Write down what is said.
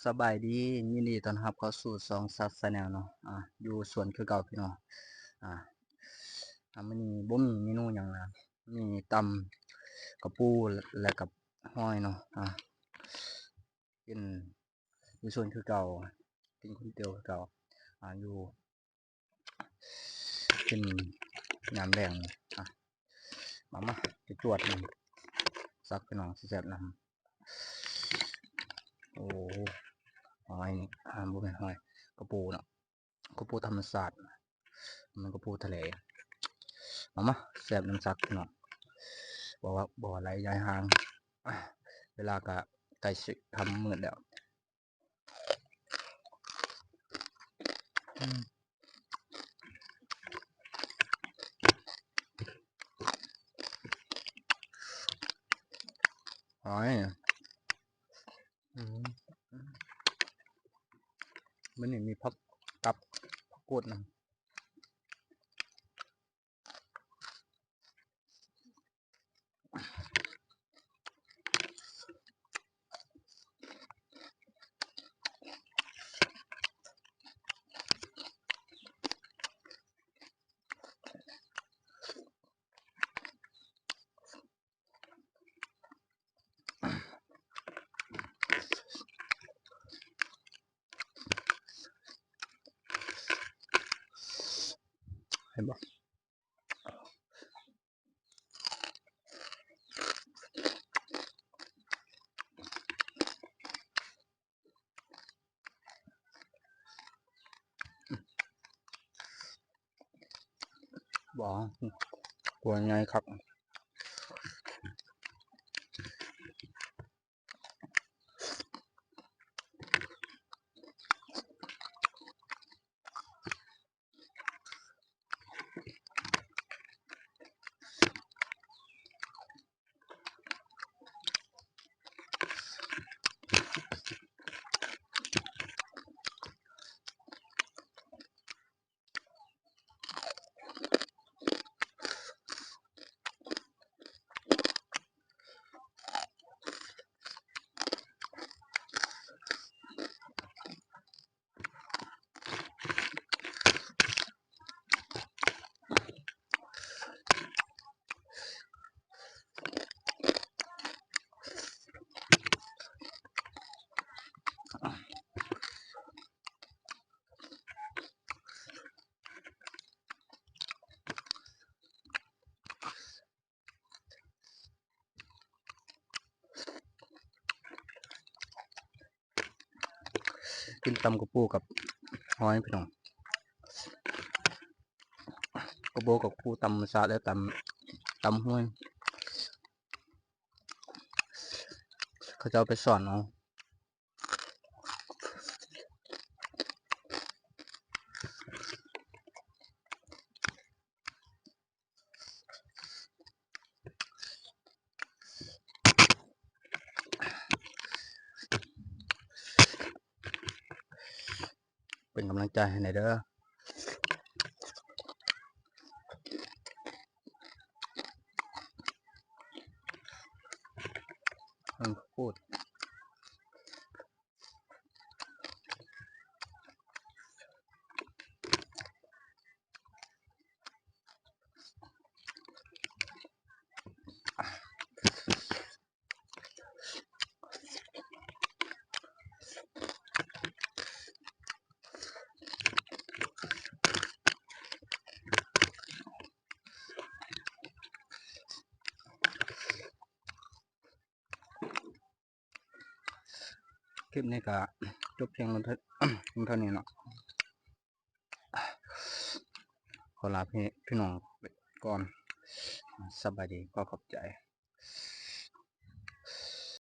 ສະບາຍດີ ຍິນດີຕ້ອນຮັບເຂົ້າສູ່ຊ່ອງ Sat Channel ເນາະ. ອ່າ ຢູ່ສວນຄືເກົ່າພີ່ນ້ອງ. ອ່າ ອ່າ ມື້ນີ້ບໍ່ມີເມນູຫຍັງນະ ມີຕຳກະປູ ແລະ ແລະກະຫອຍເນາະ. ອ່າ ກິນຢູ່ສວນຄືເກົ່າ ກິນຄົນດຽວຄືເກົ່າ. ອ່າ ຢູ່ ກິນຍາມແລງ. ອ່ະ ມາ ມາ ຈະຈວດໜຶ່ງ ສັກພີ່ນ້ອງ ຊິແຊບນຳ. ໂອ້ ຫອຍນີ້ ອ່າ ບໍ່ແມ່ນຫອຍ ກະປູເນາະ ກະປູທຳມະຊາດ ມັນກະປູທະເລ. ມາ ມາ ແຊບນຳສັກພີ່ນ້ອງ. ບໍ່ວ່າ ບໍ່ວ່າໄລຍາຍຫ່າງ ເວລາກະໃກ້ຊິຄ່ຳມືດແລ້ວ. ອືມ ຫອຍ ອືມ ມື້ນີ້ມີຜັກ ກັບ ຜັກກູດນຳ. ເຫັນບໍ່? ບໍ່ ຕົວໃຫຍ່ຄັກ. ກິນຕຳກະປູກັບຫອຍພີ່ນ້ອງ. ກະປູກັບກະປູຕຳມະຊາດ ແລະ ຕຳ ຕຳຫ້ວຍ ເຂົາເຈົ້າໄປສອນເອົາ. ເປັນກຳລັງໃຈໃຫ້ແດ່ເດີ້. ເພິ່ນຂະປູດ. ຄລິບນີ້ກະຈົບພຽງເທົ່າ ເທົ່ານີ້ເນາະ. ຂໍລາພີ່ ພີ່ນ້ອງໄປກ່ອນ. ສະບາຍດີ ຂໍຂອບໃຈ.